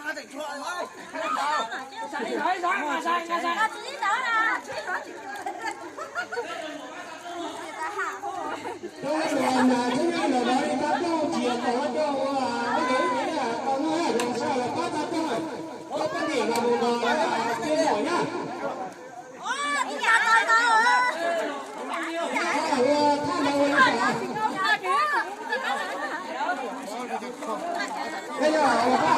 Thaj Cov hluas mas tseeb neeg los lawv li tab tooj tsis yog kom ua rau ua, ua yog ib pliag tau noj zoo sab los pab tab tooj, pab poj niam los mus los peb mom na. Ua thaj no ua li cas? Yog ua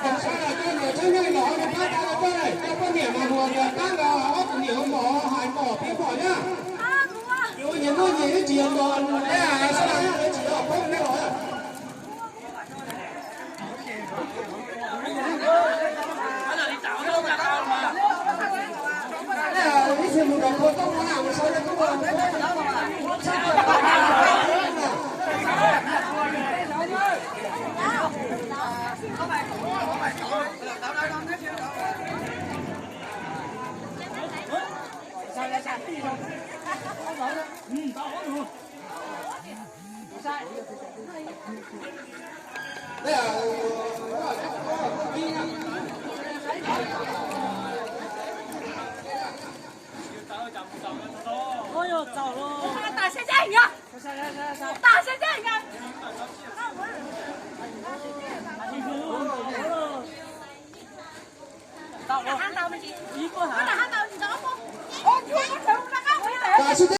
thaj sab los coj niam tseeb neeg los pab tab tooj, coj poj niam mas mus los pab los ob tug niam ua mom hais mom peb mom na. Yuav nyias muaj nyias ib tsis yog mom, sab los tsis yog pab nej los.